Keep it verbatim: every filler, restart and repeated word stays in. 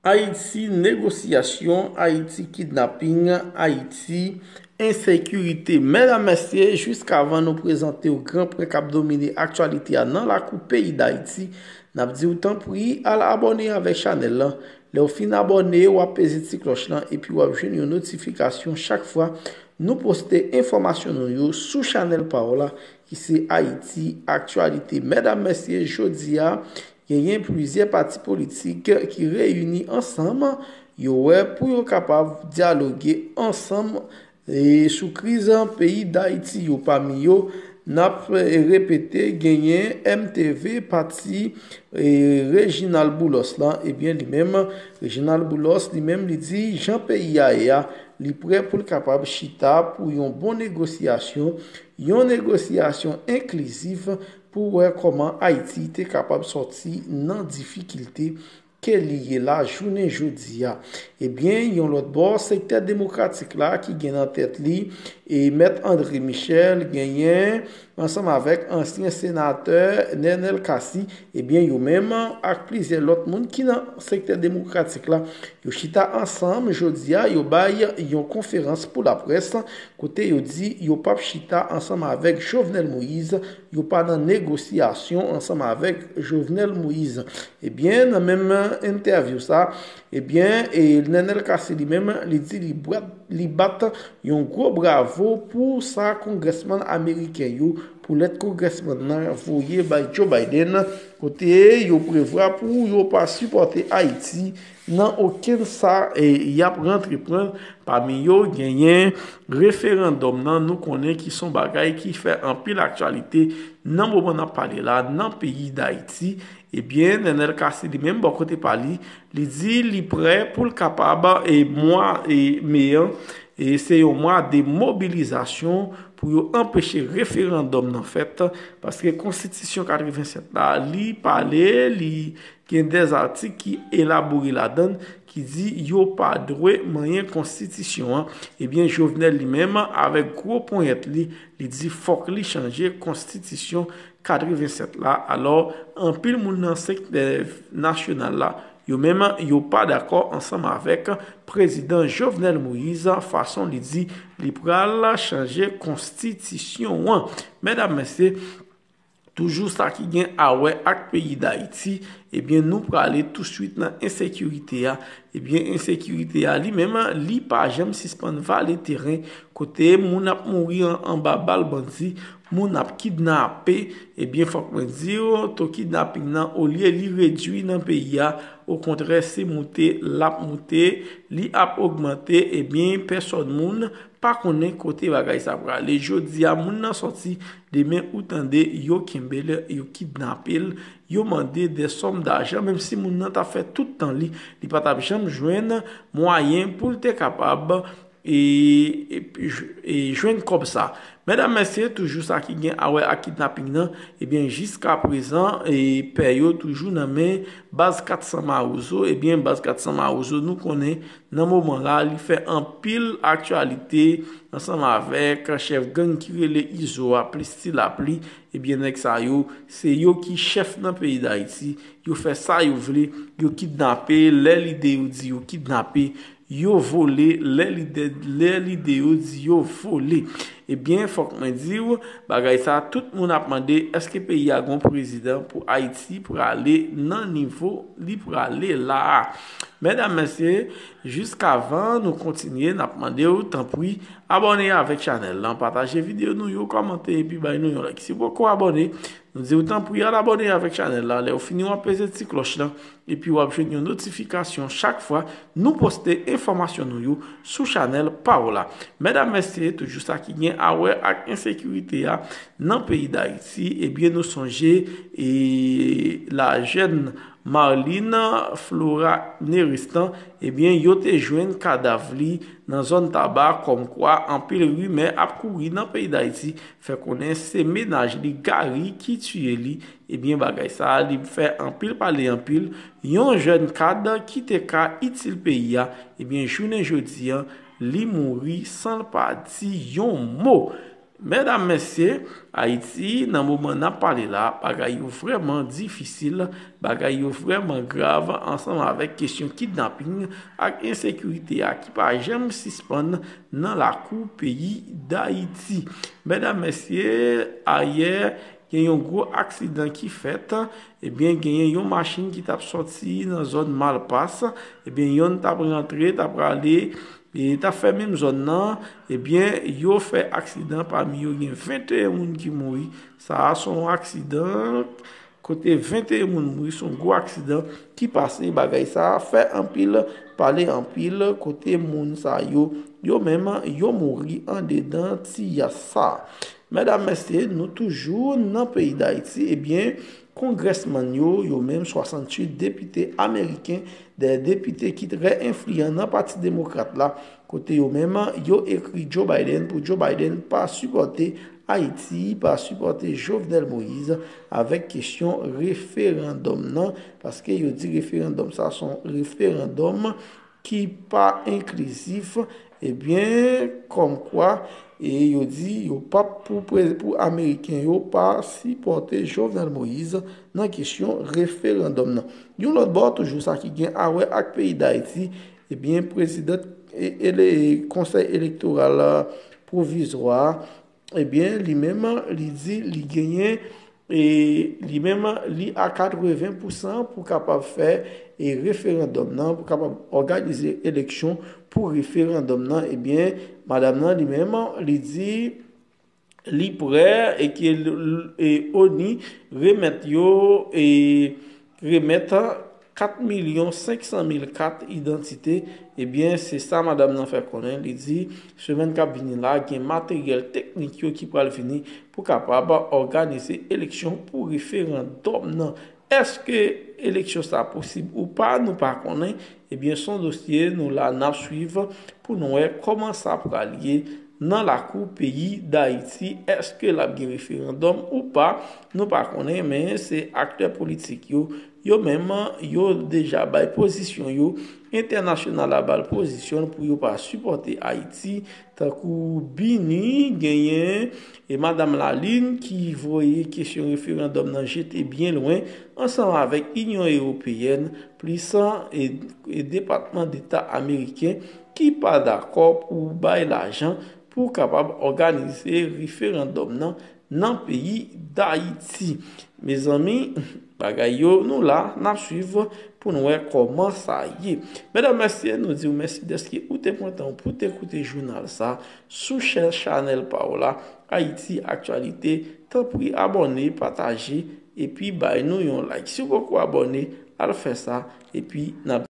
Ayiti, negosyasyon, Ayiti, kidnaping, Ayiti, ensekirite. Medam, mesye, jiskavan nou prezante w gran pwen k ap domine aktyalite a nan lakou peyi Dayiti, n ap di w tanpri al abòne avèk chanèl lan. Lè w fin abòne, w ap peze ti klòch lan epi w ap jwenn yon notifikasyon chak fwa nou poste enfòmasyon nou yo sou chanèl pa w la, ki se Ayiti Aktyalite. Medam, mesye, jodi a, genyen plizyè pati politik ki reyini ansanm, yo wè pou yo kapab dyaloge ansanm e sou kriz peyi Dayiti yo. Pami yo, n ap repete, genyen M T V, pati e Reginald Boulos lan. Ebyen, li menm, Reginald Boulos, li menm, li di jan peyi a ye a, li prè pou l kapab chita pou yon bon negosyasyon, yon negosyasyon enklizif pou wè kòman Ayiti te kapab sòti nan difikilte ke li ye la jounen jodi a. Ebyen, yon lòt bò, sektè demokratik la ki gen nan tèt li e Mèt André Michel, genyen ansanm avèk ansyen senatè Nenel Cassy, ebyen, yo menm ak plizyè lòt moun ki nan sektè demokratik la, yo chita ansanm jodi a, yo bay yon konferans pou laprès kote yo di yo p ap chita ansanm avèk Jovenel Moïse, yo pa nan negosyasyon ansanm avèk Jovenel Moïse. Ebyen, nan menm entèvyou sa, ebyen, e Nenel Cassy li menm, li di li brat, li bat yon gwo bravo pou sa kongrèsmann ameriken yo, pou lèt kongrèsmann nan voye bay Joe Biden, kote yo prevwa pou yo pa sipòte Ayiti nan okenn sa e y ap rantre pran. Pami yo, genyen referandòm nan, nou konnen ki se yon bagay ki fè anpil aktyalite nan moman n ap pale la nan peyi Dayiti. Ebyen, Nenel Cassy li menm, bò kote pa li, li di li prè pou l kapab, e mwa e me an, e se yon mwa de mobilizasyon pou yo anpeche referandòm nan fèt, paske konstitisyon katrevennsèt la, li pale, li gen de atik ki elabore ladan l, ki di yo pa dwe manyen konstitisyon an. Ebyen, Jovenel li menm, avèk gwo ponyèt li, li di fòk li chanje konstitisyon katrevennsèt la. Alò, anpil moun nan sektè nasyonal la, yo menm, yo pa dakò ansanm avèk prezidan Jovenel Moïse, fason li di li pral chanje konstitisyon an. Medam, mesye, toujou sa ki gen a wè ak peyi Dayiti, ebyen, nou prale touswit nan ensekirite a. Ebyen, ensekirite a li menm, li pa janm sispann vale teren, kote moun ap mouri an, anba bal bandi, moun ap kidnape. Ebyen, fòk mwen di w, to kidnaping nan, olye li redui nan peyi a, okontrè, se moute l ap moute, li ap ogmante. Ebyen, pèsòn moun pa konnen kote bagay sa prale. Jodi a, moun nan sòti, demen ou tande yo kenbe l, yo kidnape l, yo mande de sòm dajan, menm si moun nan t ap fè tout tan li, li pa t ap janm jwenn mwayen pou l te kapab e, e, e jwenn kòb sa. Medam, mesye, toujou sa ki gen a wè ak kidnaping nan, ebyen, jiska prezan, e pè yo toujou nan men baz kat san Mawozo. Ebyen, baz kat san Mawozo, nou konnen, nan moman la, li fè anpil aktyalite ansanm avèk chèf gang ki rele Izo a, plis ti lapli. Ebyen, nèg sa yo, se yo ki chèf nan peyi Dayiti. Yo fè sa yo vle, yo kidnape, lè lide yo di yo kidnape, yo vole, lè lide, lè lide yo di yo vole. Ebyen, fòk mwen di w, bagay sa, tout moun ap mande, èske peyi a gon prezidan pou Ayiti prale nan nivo li prale la a? Medam, mesye, jiskavan nou kontinye, n ap mande w, tanpri, abòne avèk chanèl lan, pataje videyo nou yo, kòmante epi bay nou yon like. Si w poko abòne, nou di w tanpri al abòne avèk chanèl la. Lè w fini, w ap peze ti klòch lan, epi w ap jwenn yon notifikasyon chak fwa nou poste enfòmasyon nou yo sou chanèl pa w la. Medam, mesye, toujou sa ki gen a wè ak ensekirite a nan peyi Dayiti, ebyen, nou sonje e la jèn Marline Flora Nerestan, ebyen, yo te jwenn kadav li nan zòn Taba, kòmkwa anpil rimè ap kouri nan peyi Dayiti, fè konnen se mennaj li, Gary, ki tiye li. Ebyen, bagay sa a, li fè anpil pale anpil. Yon jèn kad ki te ka itil peyi a, ebyen, jounen jodi an, li mouri san l pa di yon mo. Medam, mesye, Ayiti, nan moman n ap pale la, bagay yo vrèman difisil, bagay yo vrèman grav, ansanm avèk kesyon kidnaping ak ensekirite a ki pa janm sispann nan lakou peyi Dayiti. Medam, mesye, ayè, gen yon gwo aksidan ki fèt, ebyen, genyen yon machin ki t ap sòti nan zòn Malpas, ebyen, yonn t ap rantre, t ap prale, e t ap fè menm zòn nan, ebyen, yo fè aksidan, pami yo gen venteyen moun ki mouri. Sa a se yon aksidan kote venteyen moun mouri, se yon gwo aksidan ki pase. Bagay sa a fè anpil pale anpil, kote moun sa yo, yo menm, yo mouri andedan ti yas sa a. Medam, mesye, nou toujou nan peyi Dayiti, ebyen, kongrèsmann yo, yo menm, swasanntuit depite ameriken, de depite ki trè enfliyan nan Pati Demokrat la, kote yo menm, yo ekri Joe Biden pou Joe Biden pa sipòte Ayiti, pa sipòte Jovenel Moïse avèk kesyon referandòm nan, paske yo di referandòm sa se yon referandòm ki pa enklizif, ebyen, kòmkwa, e yo di yo p ap pou, pou Ameriken yo pa sipòte Jovenel Moïse nan kesyon referandòm nan. Yon lòt bò, toujou sa ki gen a wè ak peyi Dayiti, ebyen, prezidan e, ele, Konsèy Elektoral Pwovizwa, ebyen, li menm, li di li genyen, e li menm, li a katreven pousan pou kapab fè, e, referandòm nan, pou kapab òganize eleksyon pou referandòm nan. Ebyen, madanm nan, li menm, li di li prè e ke l, e, ONI remèt yo, e, remèt kat milyon senk san mil kat idantite. Ebyen, se sa madanm nan fè konnen. Li di, semèn k ap vini la, gen materyèl teknik yo ki pral vini pou kapab òganize eleksyon pou referandòm nan. Èske eleksyon sa posib ou pa, nou pa konnen. Ebyen, se yon dosye nou la, n ap swiv pou nou wè kòman sa pral ye nan lakou peyi Dayiti. Èske l ap gen referandòm ou pa, nou pa konnen, men se aktè politik yo, yo menm, yo deja bay pozisyon yo. Entènasyonal la ba l pozisyon pou yo pa sipòte Ayiti, tankou Bini genyen, e madanm Lalin ki voye kesyon referandòm nan jete byen lwen, ansanm avèk Inyon Ewopeyèn, plis, e, e Depatman Deta ameriken ki pa dakò pou bay lajan pou kapab òganize referandòm nan nan peyi Dayiti. Mezanmi, bagay yo, nou la, n ap swiv pou nou wè kòman sa ye. Medam, mesye, nou di w mèsi dèske ou te pran tan pou te koute jounal sa sou chè, chanèl pa w la, Ayiti Aktyalite. Tanpri abòne, pataje, epi bay nou yon like. Si w poko abòne, al fè sa, epi n ap